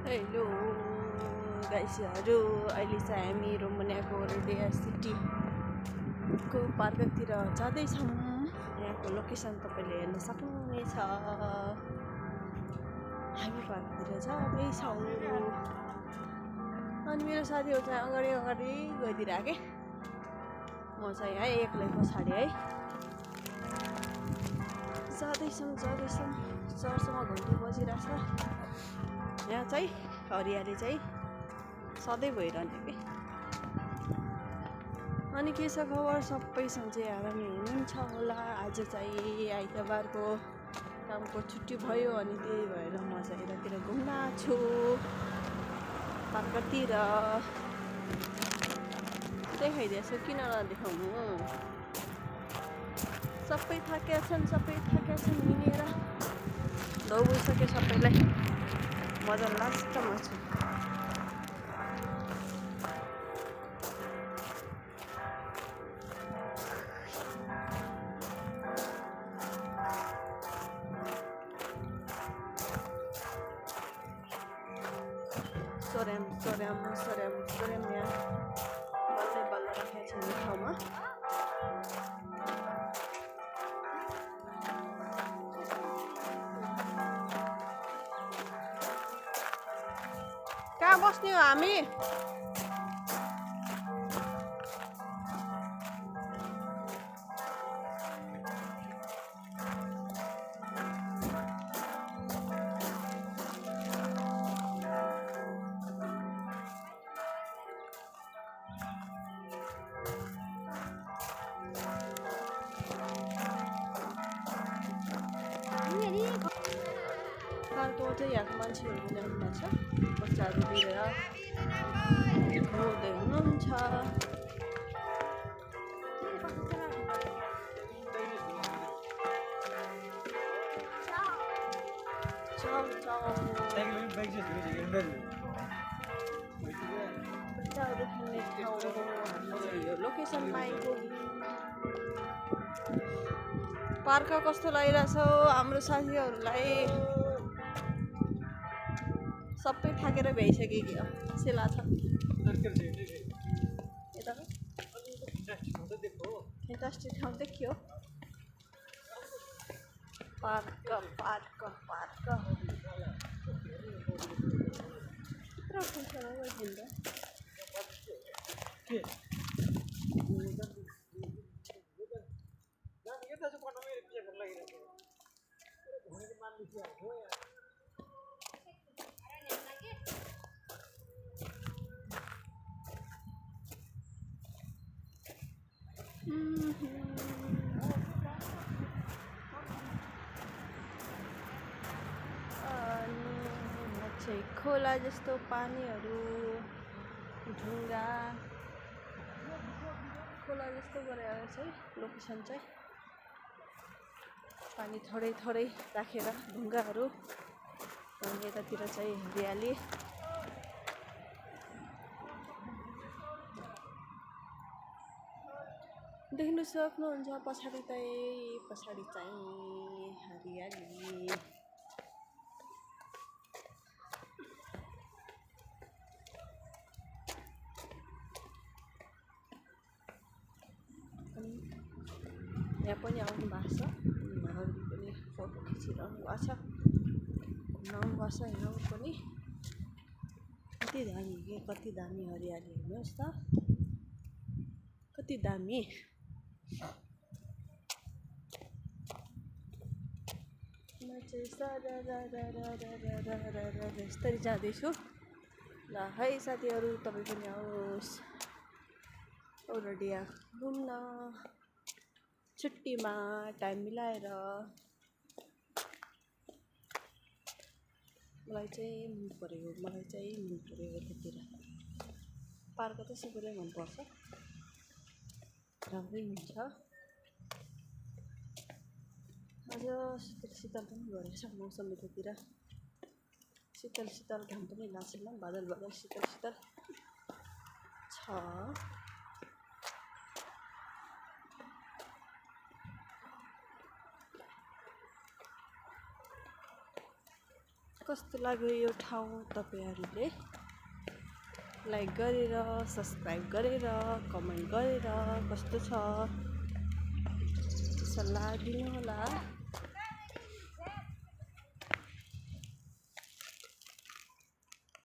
Hello गाइसहरू, अहिले चाहिँ हामी रोमानियाको रोडिया सिटीको पार्कतिर जाँदैछौँ। यहाँको लोकेसन तपाईँले हेर्न सक्नुहुनेछ। हामी पार्कतिर जाँदैछौँ अनि मेरो साथीहरू चाहिँ अगाडि अगाडि गइदिरहेको के म चाहिँ है एक्लै पछाडि है जाँदैछौँ। चर्चमा घन्टी बजिरहेछ। यहाँ चाहिँ हरियाली चाहिँ सधैँ भइरहने के। अनि के छ खबर, सबैसँग चाहिँ आरामै हुनुहुन्छ होला। आज चाहिँ आइतबारको कामको छुट्टी भयो अनि त्यही भएर म चाहिँ यतातिर घुम्न छु पार्कतिर। देखाइदिएछु, किन नदेखाउनु। सबै थाकेका छन् हिँडेर दौडिसक्यो सबैलाई। मजा लास्टमा छु। सोर्याम यहाँ बल्ल राखेको छ यो ठाउँमा। कहाँ बस्ने हो हामी? पार्कमा चाहिँ यहाँको मान्छेहरू पनि आउनुभएको छ। बच्चाहरू लिएर रोड्दै हुनुहुन्छ। बच्चाहरू खेल्ने ठाउँ यो लोकेसनमा आइपुग्यो। पार्क कस्तो लागिरहेछ हाम्रो साथीहरूलाई? सबै थाकेर भ्याइसक्यो कि सेला छ। फ्यान्टास्टिक ठाउँ देखियो। पार्क खोला जस्तो पानीहरू, ढुङ्गा खोला जस्तो गरेर चाहिँ लोकेसन चाहिँ पानी थोरै राखेर ढुङ्गाहरू। अनि यतातिर चाहिँ हरियाली। देख्नु सक्नुहुन्छ पछाडि चाहिँ हरियाली। यहाँ पनि आउनु भएको छ। उहाँहरू पनि फोटो खिचिरहनु भएको छ। घुम्न आउनुभएको छ यहाँ पनि। कति दामी हरियाली, हेर्नुहोस् त कति दामी। म चाहिँ यस्तरी जाँदैछु। ल है साथीहरू, तपाईँ पनि आउनुहोस् रोडिया घुम्न छुट्टीमा टाइम मिलाएर। मलाई चाहिँ मन पऱ्यो यतातिर। पार्क त सबैलाई मनपर्छ, राम्रै हुन्छ। आज शीतल पनि गरेछ मौसम यतातिर। शीतल घाम पनि लाग्छ। बादल शीतल छ। कस्तो लाग्यो यो ठाउँ तपाईँहरूले लाइक गरेर सब्सक्राइब गरेर कमेन्ट गरेर कस्तो छ सल्लाह दिनु होला।